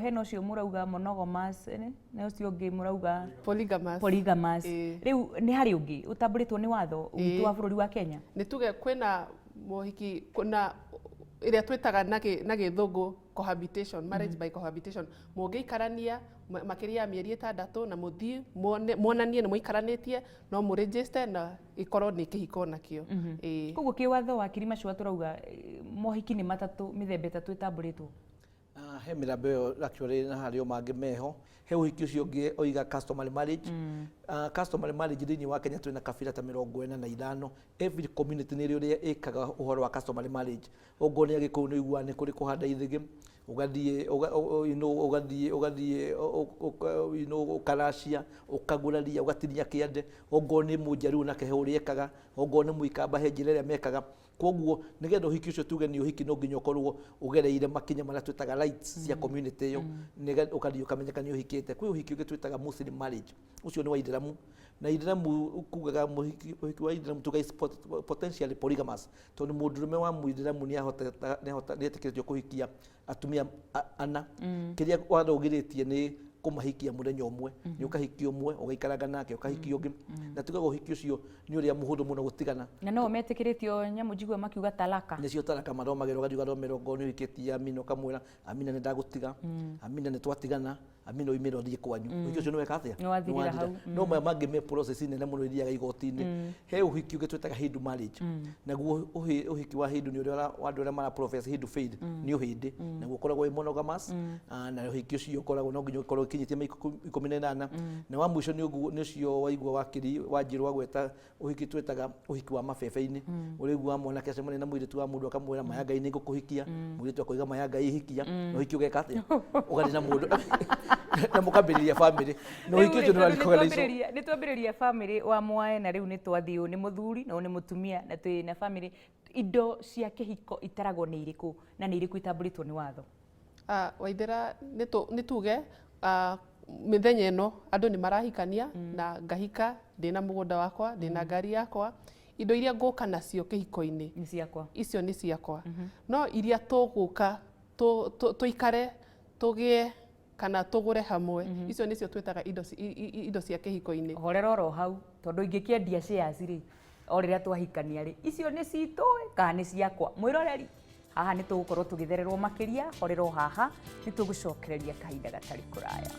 Hena ũcio mũrauga monogamous, na ũcio ũngĩ mũrauga polygamous. Polygamous. Ĩĩ. Rĩu nĩ harĩ ũngĩ ũtambũrĩtwo nĩ watho witũ wa bũrũri wa Kenya? Nĩ tuge kwĩna mohiki, kwĩna ĩrĩa twĩtaga na gĩthũngũ cohabitation, marriage by cohabitation. Mũngĩikarania makĩria ya mĩeri 6 na mũthiĩ muonanie nĩ mũikaranĩtie, no mũregister na ĩkorwo nĩ kĩhiko nakĩo. Ĩĩ. Koguo kĩwatho wa Kirimacua tũrauga mohiki nĩ matatũ, mĩthemba 3 ĩtambũrĩtwo. Ah, he mĩthemba ĩyo actually na harĩ o mangĩ meho. He ũhiki ũcio ũngĩ oiga customary marriage. Ah, customary marriage, thĩinĩ wa Kenya twĩna kabira ta 45. Every community nĩ ĩrĩ ũrĩa ĩkaga ũhoro wa customary marriage. Ũngorwo nĩ Agĩkũyũ, nĩ ũiguaga nĩ kũrĩ kũhanda ithĩgĩ, ũgathiĩ ũgathiĩ ũkaracia, ũkaguraria, ũgatinia kĩande. Ongorwo nĩ Mũnjaruo nake he ũrĩa ekaga, ongorwo nĩ Mũikamba he njĩra ĩrĩa mekaga. Koguo nĩgetha ũhiki ũcio tuge nĩ ũhiki, no nginya ũkorwo ũgereire makinya marĩa twĩtaga rites cia community ĩyo, nĩgetha ũgathiĩ ũkamenyeka nĩ ũhikĩte. Kwĩ ũhiki ũngĩ twĩtaga Muslim marriage, ũcio nĩ wa Ithĩramu, na Ithĩramu kugaga ũhiki wa Ithĩramu tuga is potentially polygamous, tondũ mũndũrũme wa Mũithĩramu nĩ etĩkĩrĩtio kũhikia atumia ana. Kĩrĩa watho ũgirĩtie nĩ kũmahikia mũthenya ũmwe. Nĩ ũkahikia ũmwe, ũgaikaranga nake, ũkahikia ũngĩ, na tugaga ũhiki ũcio nĩ ũrĩa mũhũthũ mũno gũtigana. Na no metĩkĩrĩtio nyamũ njigua makiuga talaka. Nĩcio talaka mathomagĩrwo, ũgathiĩ ũgathomerwo. Ngorwo nĩ ũhikĩtie Amina, ũkamwĩra, "Amina, nĩ ndagũtiga. Amina, nĩ twatigana. Amina, ũimĩre ũthiĩ kwanyu." Ũhiki ũcio nĩ weka atĩa? Nĩ wathirĩra Nĩ wathira. hau. No maya mangĩ me process nene mũno ithiaga igoti-inĩ. He ũhiki ũngĩ twĩtaga Hindu marriage. Naguo ũhiki wa Hindu nĩ ũrĩa wa andũ arĩa mara profess Hindu faith, nĩ ũhĩndĩ, naguo ũkoragwo wĩ monogamous. Ah, na ũhiki ũcio ũkoragwo no nginya ũkorwo ũkinyĩtie mĩaka 18. Na wa mũico nĩ ũguo, nĩ ũcio waigua wakiri Wanjirũ agweta, ũhiki twĩtaga ũhiki wa mabebe-inĩ, ũrĩa ũiguaga mwanake acemania na mũirĩtu wa mũndũ akamwĩra, "Maya Ngai, nĩ ngũkũhikia." Mũirĩtu akoiga, "Maya Ngai, hikia." Na ũhiki ũgeka atĩa? Ũgathiĩ na mũndũ na mũkambĩrĩria family, na ũhiki ũcio nĩ ũra-recognize. Nĩ twambĩrĩria family wa mwae, na rĩu nĩ twathiĩ, ũyũ nĩ mũthuri na ũyũ nĩ mũtumia na twĩ na family. Indo cia kĩhiko itaragwo nĩ irĩkũ, na nĩ irĩkũ itambũrĩtwo nĩ watho? Ah, Waithera, nĩ tuge mĩthenya ĩno andũ nĩ marahikania na ngahika ndĩna mũgũnda wakwa, ndĩna ngari yakwa. Indo iria ngũka nacio kĩhiko-inĩ nĩ ciakwa. Icio nĩ ciakwa, no iria tũgũka tũikare tũgĩe kana tũgũre hamwe, icio nĩcio twĩtaga indo cia kĩhiko-inĩ. Horera oro hau, tondũ ingĩkĩendia shares rĩ, o rĩrĩa twahikania rĩ, icio nĩ citũ kana nĩ ciakwa? Mwĩroreri, haha nĩ tũgũkorwo tũgĩthererwo makĩria. Horera o haha, nĩ tũgũcokereria kahinda gatarĩ kũraya.